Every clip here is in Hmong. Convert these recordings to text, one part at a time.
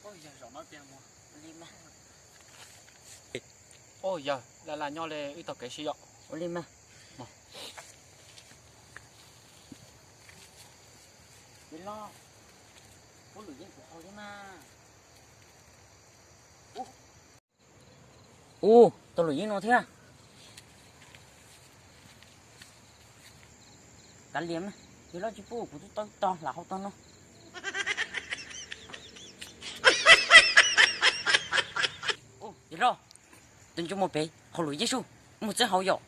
Ua li mas. Ua yawg, lam lam nyob li wb taug kev si yom. Ua li mas. Yawg loj, pub luam yeeb kuv haus thiab mas. Ub, tau luam yeeb no thiab. Kav liam, yawg loj tsis pub kuv twb tau tog lam haus tog no. Yawg loj, tus ntsej muag pem haus luam yeeb sub, mus txeeb haus yom.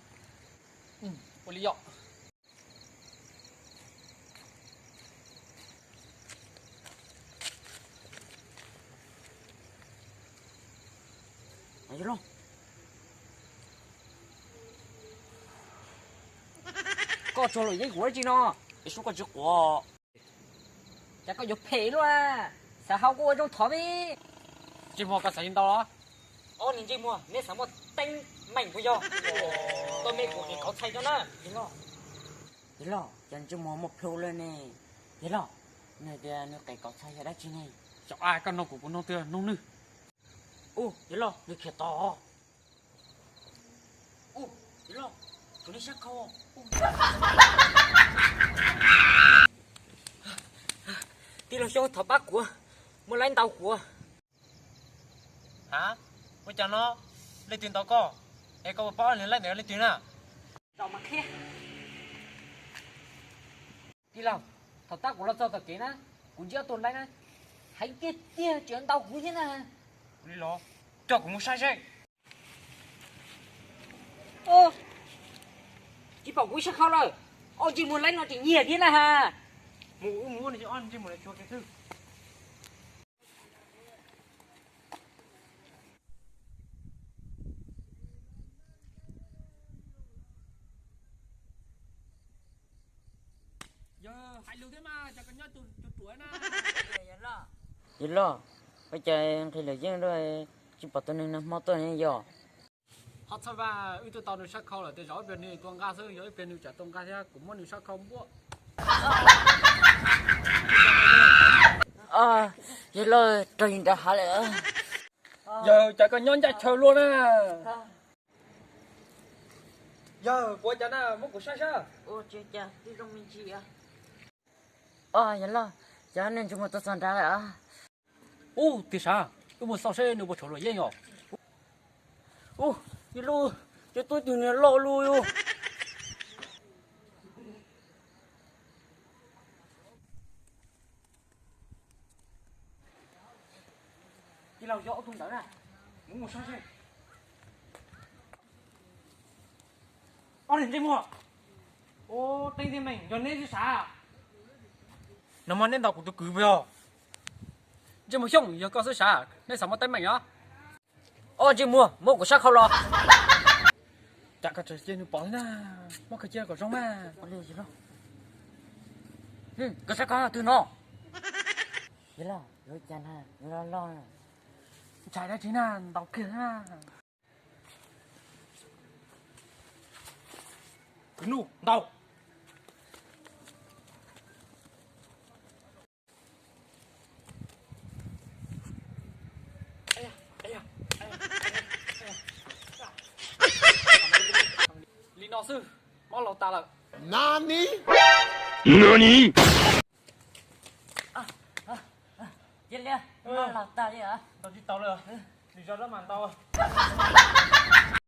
Ua li yom. Yawg loj, koj tsuag luam yeeb kuv dab tsi no? Es sub koj tsis quav. Cas koj yuav phem luaj, xav haus kuj ua zoo thov me. Ntsej muag koj xav li ntau los? Ob niag ntsej muag neb xav muaj teeb meem puas yog? Tuaj me kuv qiv kauv txhais cov na. Yawg loj, yawg loj, cov ntsej muag muaj plhu lawm ne. Yawg loj, nws tias nws qiv kauv txhais yog dab tsi ne? Xyov, koj nug kuv, kuv nug twg, nug nws. Ub, yawg loj, nws khiav tod. Ub, yawg loj, tsum nej sab khau. Tij laug Xyooj, thov pab kuv, muaj laib ntaus kuv. Ha, ua cas no, leej twg ntaus koj? Es koj puas paub leej twg na? Tij laug, thaum tab kuv los txog tom kev na, kuv ntsib ob tug laib na, heev tiag tiag, tseem ntaus kuv thiab na. Ua li los, coj kuv mus saib seb. Tsis pom kuv ib sab khau lawm, ob ntsej muag laib no tseem nyiag thiab na ha. Mus, wb mus ua ntsej muag xyuas kiag xwb. Yawg loj, ua cas nqhis luam yeeb dua tsis pom tus neeg nag hmo tuaj ne yog? Ho txhob vaj, wb twb tau nws sab khau lawm, tej zaum ib pliag nws tua nqa xwb, yog ib pliag nws tsam tua nqa thiab kuv muab nws sab khau npuab. Yawg loj, raug yim nrad hav lawm. Yawg, cas koj nyob ncaj chaw luaj na? Yawg, puas cas na, muab kuv saib saib. Yawg loj, cov neeg ntsej muag tuaj txog nrad lawm. Ub, tiag sav, wb mus xauj seb nws puas tshuav luam yeeb os. Ub, yawg loj, cov tub tug niag loj loj. Tij laug, yog ob tug ntawd na, mus mus saib seb. Ob niag ntsej muag, ua teeb teeb meem yog neb xwb sav. Nag hmo neb ntaus kuv tus kwv puas yog? Ntsej muag Xyooj, yog koj xwb sav, neb xav muaj teeb meem os. Ob ntsej muag, muab kuv sab khau los. Cas koj tseem cia nws pom thiab na, muab khaws cia kom zoo na. Koj sab khau twg no? Yawg loj, yuav cas na, yuav loj loj. Ntshai dab tsi na, ntaus kiag na. Kwv Nuj, ntaus. Li no xwb, mob laus tas lawm. Nani? Nani? Cia li, mob laus tas li os. Ntaus tsis tau lawm, nws zov lawm mas ntaus.